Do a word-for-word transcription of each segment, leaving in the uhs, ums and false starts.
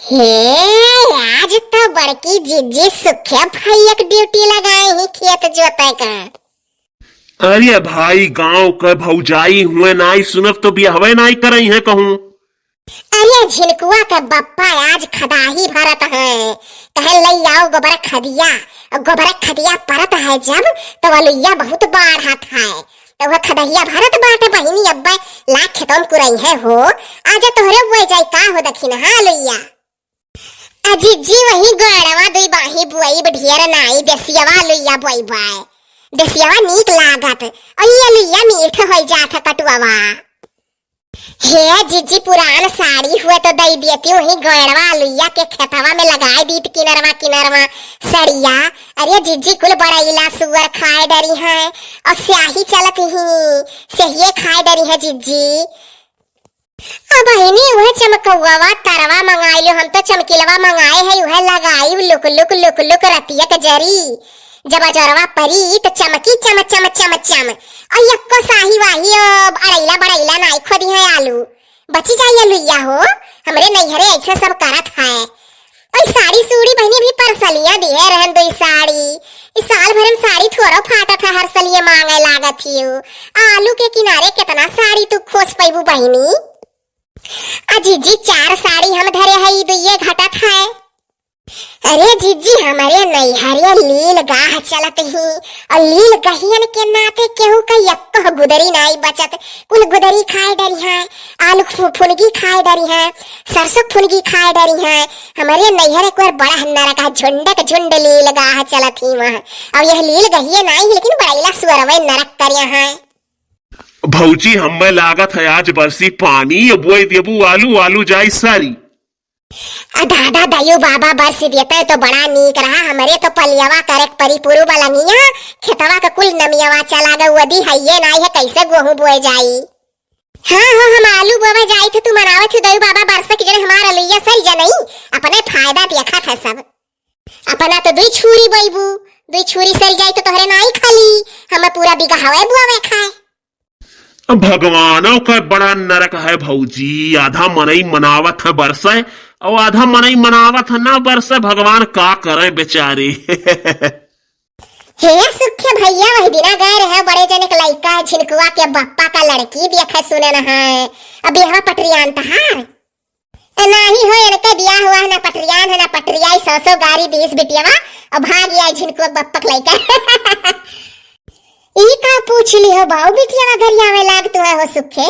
हे, आज तो बड़की जिज्जी सुखे भैया के ड्यूटी लगाए ही खेत जोते का। अरे भाई, गांव के भौजाई हुए नाई सुनब तो बियाहवे नाई करई है कहूँ। अरे झिनकुआ के बप्पा आज खदाही भरत है, कहे लई आओ गोबर खदिया, और गोबर खदिया परत है जब, तो अलुइया बहुत बाढ़त है, तो वह खदहिया भरत बाटे बहिनी, अब्बे ला खेतम कुरई है हो, आजा तोहरे बुए जाई का हो दखिनहा अलुइया। आ जिज्जी वही गड़वा दुई बाही बुआई बढ़िया नाई देसियावा अलुइया बुआई बाय। देसियावा नीक लागत। और ये अलुइया मीठ होई जात है कटुआवा। हे जिज्जी पुरान साड़ी हुए तो दई देती वही गड़वा अलुइया के खेतवा में लगाई दीत किनरवा किनरवा सड़िया। अरे जिज्जी कुल बड़ैला सुअर खाए डरी है और स्याही चलत ही स्याहिये खाए डरी है जिज्जी। अब बहिनी, उहे चमकौवा तरवा मंगाई लो, हम तो चमकीलवा मंगाए है, उहे लगाई लुक लुक लुक लुक रतिया के जरी। जब अजरवा परी तो चमकी चम चम चम चम। और यक्को साही वाही ओ अड़ैला बड़ैला नाई खोदी है आलू। बची जाई अलुइया हो, हमरे नैहरे ऐसे सब करत है। और साड़ी सूड़ी बहिनी भी परसलिया दिहे रहन दुई साड़ी। इस साल भर में साड़ी थोड़ो फाटत है, हर सलिए मांगे लागत ही हो। आलू के किनारे कितना साड़ी तू खोज पैबू बहिनी? आ जिज्जी चार साड़ी हम धरे हई, दुइये घटत है। अरे जिज्जी, हमरे नैहरिया लील गाह चलत ही, और लील गहियन के नाते केहू का यक्को गुदरी नाई बचत। कुल गुदरी खाए डरी है, आलू फु-, फुनगी खाए डरी है, सरसों फुनगी खाए डरी है। हमरे नैहर एक बार बड़ा नरक है, झुंड के झुंड लील गाह चलत ही वहाँ। अब यह लील गहिये नाई, लेकिन बड़ैला सुअरवे नरक करिया है। भौजी, हमें लागत है आज बरसी पानी, बोए देबू आलू, आलू जाई सारी। आ दादा दयू बाबा बरसी देते तो बड़ा नीक रहा, हमरे तो पलियवा करे के परी पुरु बलंगिया, खेतवा के कुल नमियवा चला गए, वदी हइये नाई है, कैसे गोहूं बोए जाई? हाँ हो, हम आलू बोवे जाई थे, तू मनावत हो दयू बाबा बरस की जने हमार अलुइया सही जनई, अपने फायदा देखा था सब। अपना तो दुई छुरी बैबू, दुई छुरी सर जाई तो तोहरे नाई खाली, हम पूरा बिगहवे बुआवे खाए। अब भगवानों का बड़ा नरक है भौजी, आधा मनई मनावत है बरसे और आधा मनई मनावत है ना बरसे। भगवान का करे बेचारे। हे सुखे भैया, वही दिना गए रहे बड़े जने के लइका है, झिनकुआ के बप्पा का लड़की देखे सुने न है। अब यह पटरियान तहार। ए, नाही हो, इनके बियाह हुआ है ना पटरियान है ना पटरियाई, सौ सौ गारी दीस बिटियावा, और भाग आई झिनकुआ बप्पक लइका। ई का पूछ ली हो बाऊ बिटियावा, गरियावे लाग तू है हो सुखे।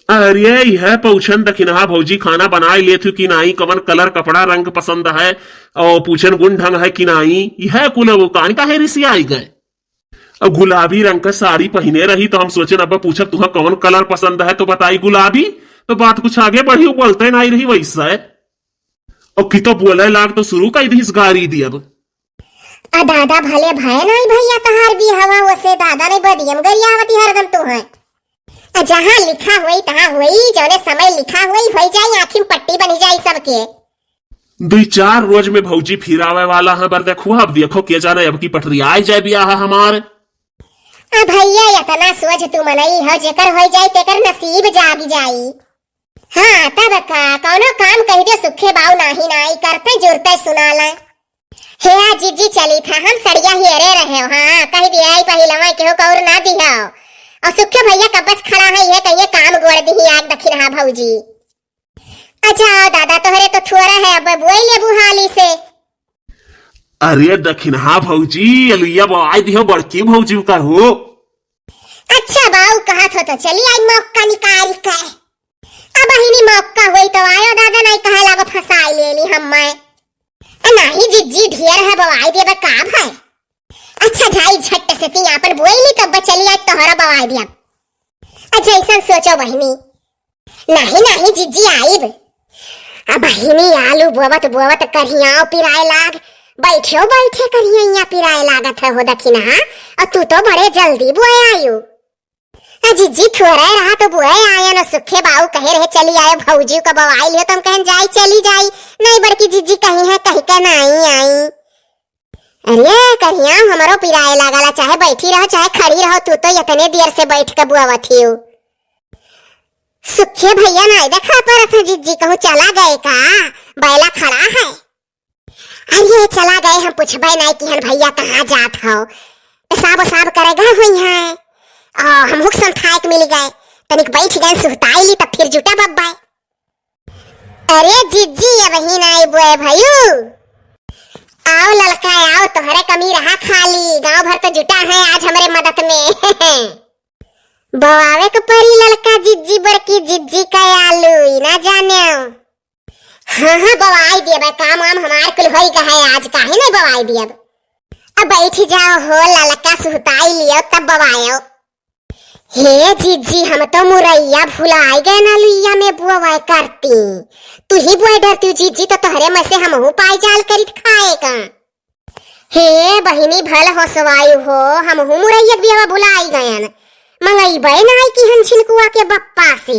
अरे, यह पूछन दखिनहा भौजी खाना बनाए लेत हूँ कि नाही, कवन कलर कपड़ा रंग पसंद है, और पूछन गुण ढंग है कि नाही, यह कुल वो कान काहे रिसियाई गए। अब गुलाबी रंग का साड़ी पहिने रही, तो हम सोचेन, अब पूछब तुहा कवन कलर पसंद है, तो बताई गुलाबी। तो बात कुछ आगे बढ़ी, बोलते नाई रही वैसे। और की तो बोले लाग, तो शुरू कर दीस गारी दियब। आ दादा, भले भय नाई भैया तहार बिहवा, ओसे दादा नहीं बदियम गरियावती हरदम तू है। आ जहाँ लिखा होई, तहाँ होई, जौने समय लिखा होई, होई जाई, आँखी में पट्टी बनी जाई सबके। दुई चार रोज में भौजी फिर आवे वाला है, बर देखो, अब देखो के जाने अब की पटरी आए जाए बियाह हमार। आ भैया, इतना सोच तू मनई हो, जेकर होई जाई, तेकर नसीब जाग जाई। हाँ, तब का, कौनो काम कह दे, सुखे बाऊ नाही नाई करते, जुरते सुनाला। हे आ जिज्जी, चली था, हम सड़िया ही अरे रहे हो, हाँ, कह दिया ही पहिलवा, केहू कौर ना दिया। और सुखे भैया कब्बस खड़ा है, ये कहिए काम गोड़ दी आग दखिनहा भौजी। अच्छा दादा, तोहरे तो थोड़ा है, अब बोई लेबू हाली से। अरे दखिनहा भौजी, अलुइया बवाई दिहो बड़की भौजी का हो। अच्छा बाऊ, कहा थो तो चली आई मौका निकाल के। अब बहिनी मौका होई तो आयो दादा, नहीं कहे लागो फंसाई लेली हम मैं। आ नाही जिज्जी, ढेर है, बवाई देबे का भाई। अच्छा जाई झट से ती आपन बोई ली, तब चली आई तोहरा बवाई दिया। अच्छा ऐसा सोचो बहिनी। नाही नाही जिज्जी आइब। अब बहिनी आलू बोवत बोवत करियाव पिराए लाग। बैठो बैठे करिया पिराए लागत है हो दखिनहा। और तू तो बड़े जल्दी बोए आयु। आ जिज्जी थोड़े रहा तो बोए आयन, सुखे बाऊ कहे रहे चली आयो भौजी का बवाई लियो, तो हम कहन जाई चली जाई। नहीं बड़की जिज्जी कही है, कही के नहीं आई। अरे करिया हमरो पिराए लागला, चाहे बैठी रहो चाहे खड़ी रहो, तू तो इतने देर से बैठ के बोवत हियो। सुखे भैया नहीं देखा परत है जिज्जी, कहूँ चला गए का? बैला खड़ा है। अरे चला गए, हम पूछबे नाई किहन भैया कहाँ जात हो, पेशाब ओसाब करे गए होइहैं। आ, हमहू के संथाए के मिल गए, तनिक बैठ गए, सुहताई ली, तब फिर जुटा बब्बे। अरे जिज्जी, अबही नाई बोए भयू। आओ ललका, आओ, तोहरे कमी रहा खाली, गाँव भर तो जुटा है आज हमरे मदद में। बोआवे के परी ललका जिज्जी, बड़की जिज्जी का आलू, ई ना जाने। हाँ, हाँ, बोआई दियब, काम वाम हमार कुल होई गए है आज, काहे नहीं बोआई दियब? अब बैठ जाओ हो ललका, सुहताई लियो तब बोआयो। हे जिज्जी, हम तो मुरैया भुलाए गए ना, लुइया में बोआई करती। तू ही बोए डरती जिज्जी, तो तोहरे में से हमहू पाई जाल करित खाए का। हे बहिनी, भल होसवायु हो, हमहू मुरैया के बियावा भुलाई गयन। मंगइबे नाई किहन झिनकुआ के बप्पा से।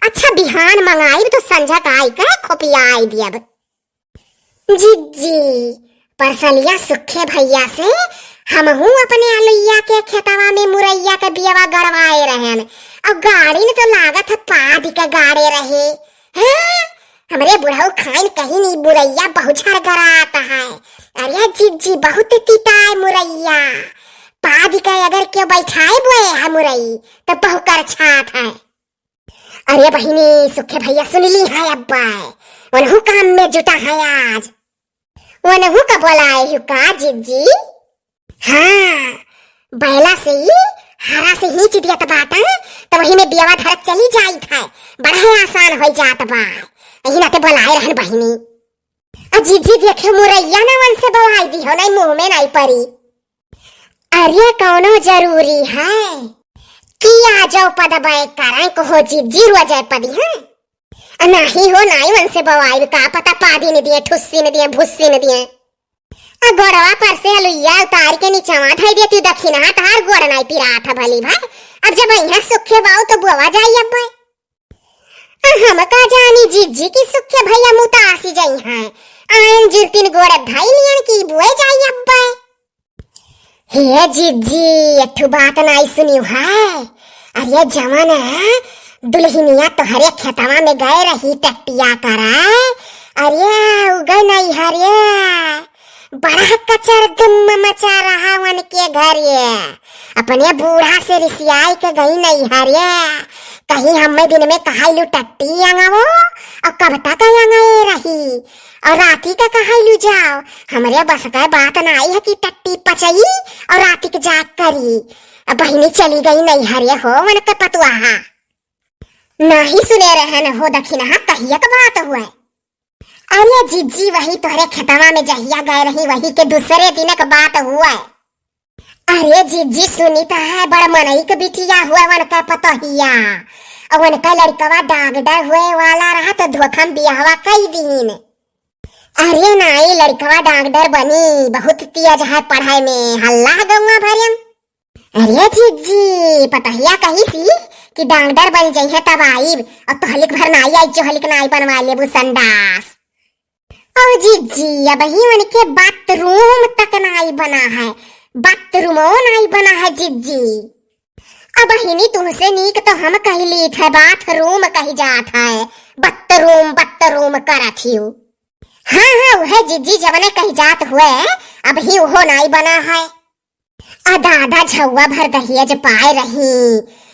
अच्छा, बिहान मंगाइब तो संझक आई कहे खोपियाई दियब। जिज्जी, परसलिया सुखे भैया से हमहू अपने अलुइया के खेतवा में मुरैया के बियावा गड़वाए रहन। अब गाड़ी न तो लागत है पाद के गाड़े रहे। हाँ, हमरे बुढ़ऊ खाइन कहिन ई मुरैया बहुत झरगरात है। अरे जिज्जी, बहुत तिताए मुरैया। पाद के अगर केउ बैठाए बोए है मुरई, तो बहु करछात है। अरे बहिनी, सुखे भैया सुन ली है अब्बे, उनहू काम में जुटा है आज। उनहू का बोलाए हु का जिज्जी? हाँ, बैला से ही हरा से हींच दियत बाटा, तो वही में बियावा धरत चली जाइत है, बड़ा ही आसान हो जात बा। यही नाते बोलाए रहन बहिनी। आ जिज्जी देखे मुरैया ना वन से बोआई दिहो, नहीं मुँह में नहीं परी। अरे कौनो जरूरी है कि आ जाओ पदबे करें को हो जिज्जी, रोजे पदी है। आ नाही हो, नाही वन से बोआई, का पता पादी न दिए, ठुस्सी न दिए, भुस्सी न दिए। आ गोड़वा पर से अलुइया उतार के नीचवा धई देती दखिनहा, तहार गोड़ नाई पिरात है भली भाई। अब जब यहाँ सुखे बाऊ तो बोआ जाई अब। आ हम का जानी जिज्जी की सुखे भैया मुतासी जाई हैं। आयन जुरतिन गोड़ धई लियन की बोए जाई अब। हे जिज्जी, एक ठो बात नाई सुनियो है? अरे जवन है, दुल्हनिया तोहरे खेतवा में गए रही टट्टिया करे। अरे उ गए नहीं हरे, बड़ा कचर दुम मचा रहा वन के घरे। अपने बूढ़ा से रिसियाई के गई नहीं हरे, कहीं हमें दिन में कहाई लू टट्टी अंगावो, और कब तक अंगाए रही? और राती का कहाई लू जाओ, हमरे बस का बात नाई है कि टट्टी पचई और राती के जाग करी। अब बहिनी चली गई नैहरे हो, वन के पतुआहा। नाही सुने रहन हो दखिनहा, कहिया के बात हुए। अरे जिज्जी, वही तोहरे खेतवा में जहिया गए रही, वही के दूसरे दिन के बात हुए। अरे जिज्जी, सुनी त है, बड़ मनई के बिटिया हुए वन के पतोहिया, और वन का लड़कवा डॉक्टर हुए वाला रहा, तो धोखा में बियाहवा कई दीन। अरे नाई, लड़कवा डॉक्टर बनी, बहुत तेज है पढ़ाई में, हल्ला है गौवा भरे में। अरे जिज्जी, पतहिया कही सी कि डॉक्टर बन जइहे तब आइब, और तोहलिक भर नाई आई, जोहलिक नाई बनवा लेबू संडास। ओ जिज्जी, अबही उनके बाथरूम तक नाई बना है, बाथरूमो नाई बना है जिज्जी। अबहिनी तुहसे नीक तो हम कह लीत है, बाथरूम कही जात है, बत्तरूम बत्तरूम करत हियो। हाँ हाँ, उहे जिज्जी जवने कही जात हुए, अबही उहो नाई बना है। आ दादा, झउआ भर दहेज पाए रही,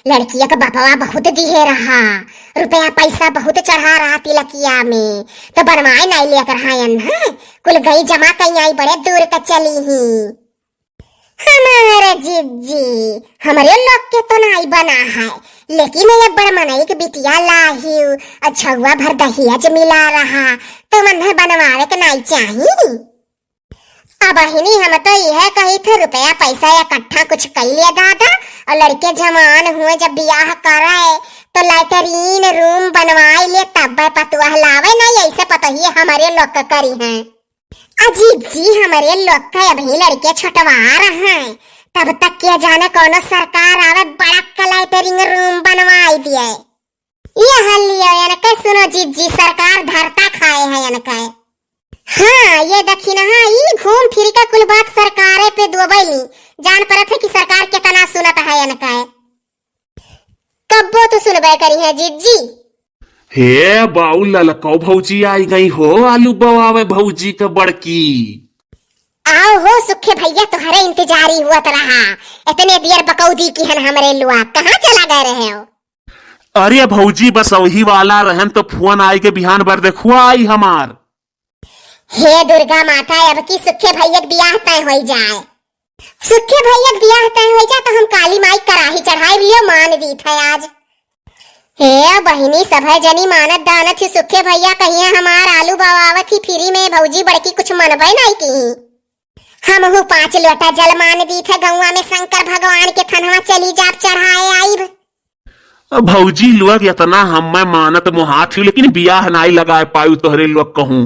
लड़किया के बपवा बहुत दिहे रहा, रुपया पैसा बहुत चढ़ा रहा तिलकिया में, तो बनवाए नाई लेत रहा एन्हा, कुल गई जमा कई आई, बड़े दूर के चली ही। हमारे जिज्जी, हमरे लोग के तो नाई बना है, लेकिन ये बड़ मनई के बिटिया लाहियो, आ झउआ भर दहेज मिला रहा, तो मन्हे बनवावे के नाई चाही। अबहिनी हम तो यह कही थे, रुपया पैसा इकट्ठा कुछ कई ले दादा, और लड़के जवान हुए, जब बियाह करे तो लैट्रीन रूम बनवाई ले, तब पतुआ लावे, नहीं ऐसे पतोहिए हमारे लोग के करी हैं। अजी जी, हमारे लोग के अभी लड़के छोटवा रहे हैं, तब तक के जाने कौनो सरकार आवे, बड़ा का लैट्रीन रूम बनवाई दिए। ये हल्लियो एनके सुनो जिज्जी, सरकार धरता खाए है एनके। हाँ, ये दखिनहा ई घूम फिर के कुल बात सरकारे पे दोबैली। जान परत है कि सरकार केतना सुनत है एनके। कब्बो तो सुनबे करी है जिज्जी। हे बाऊ ललकौ भौजी आई गई हो, आलू बवावे भौजी क बड़की। आओ हो सुखे भैया, तोहरे इंतजारी हुअत रहा। इतने देर बकौदी किहन हमरे लुआ, कहाँ चला गए रहे हो? अरे भौजी, बस वही वाला रहन तो फोन आई के बिहान बर देखुआ आई हमार। हे दुर्गा माता, अब की सुखे भैया के बियाह तय होई जाए। सुखे भैया के बियाह तय होई जाए तो हम काली माई कराही चढ़ाई लियो, मान दीत है आज। हे बहिनी, सभे जनी मानत दानत ही सुखे भैया कहिए हमार आलू बवावत ही फ्री में, भौजी बड़की कुछ मनबे नहीं की। हमहू पाँच लोटा जल मान दीत है, गौवा में शंकर भगवान के थनवा चली जाब चढ़ाए आइब। अब भौजी लोग इतना हम्मे मानत मोहात ही, लेकिन बियाह नाई लगाए पायु तोहरे लोग कहूँ।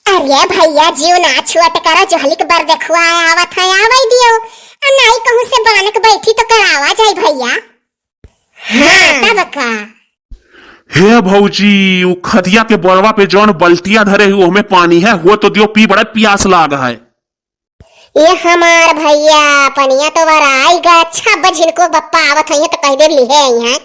अरे भैया, जीव ना छोट करो, जोहलिक बर देखुआ आवत है, आवै दियो। आ नाई कहूँ से बानक बैठी तो करावा जाए भैया। हाँ, तब का। हे भौजी, उ खदिया के बड़वा पे जौन बल्टिया धरे हु, ओहमे पानी है, हो तो दियो पी, बड़ा पियास लाग है। ए हमार भैया, पनिया तो वराई गा, अच्छा बझिनको बप्पा आवत होइहैं तो कह देब लिहे अइहैं।